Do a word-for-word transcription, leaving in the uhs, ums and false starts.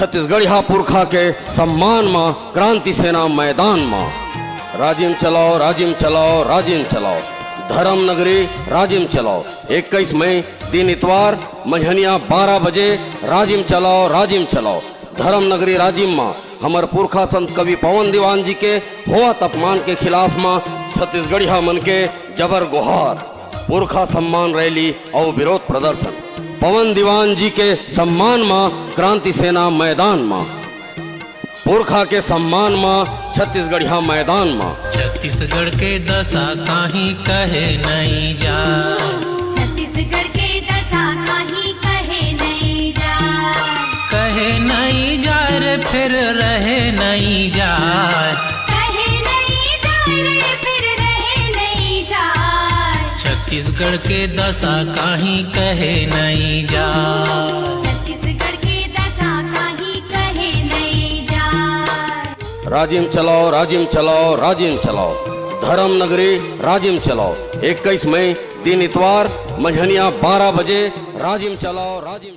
छत्तीसगढ़िया पुरखा के सम्मान म क्रांति सेना मैदान म। राजिम चलाओ, राजिम चलाओ, राजिम चलाओ, धर्म नगरी राजिम चलाओ। इक्कीस मई, दिन इतवार, मंझनिया बारह बजे, राजिम चलाओ, राजिम चलाओ, धर्म नगरी राजिम म हमर पुरखा संत कवि पवन दीवान जी के होवत अपमान के खिलाफ म छत्तीसगढ़िया मन के जबर गुहार, पुरखा सम्मान रैली अउ विरोध प्रदर्शन। पवन दीवान जी के सम्मान म क्रांति सेना मैदान म, पुरखा के सम्मान म छत्तीसगढ़िया मैदान म। छत्तीसगढ़ के दशा काहीं कहे नइ जा। छत्तीसगढ़ के दशा काहीं कहे नइ जा। कहे नइ जा रे, फेर रहे नइ जा। कहे नइ जा रे, फेर रहे नइ जा। छत्तीसगढ़ के दशा काहीं कहे नइ जा। छत्तीसगढ़ के दशा काहीं कहे नइ जा। राजिम चलाओ, राजिम चलाओ, राजिम चलाओ, धर्म नगरी राजिम चलाओ। इक्कीस मई, दिन इतवार, मंझनिया बारह बजे, राजिम चलाओ, राजिम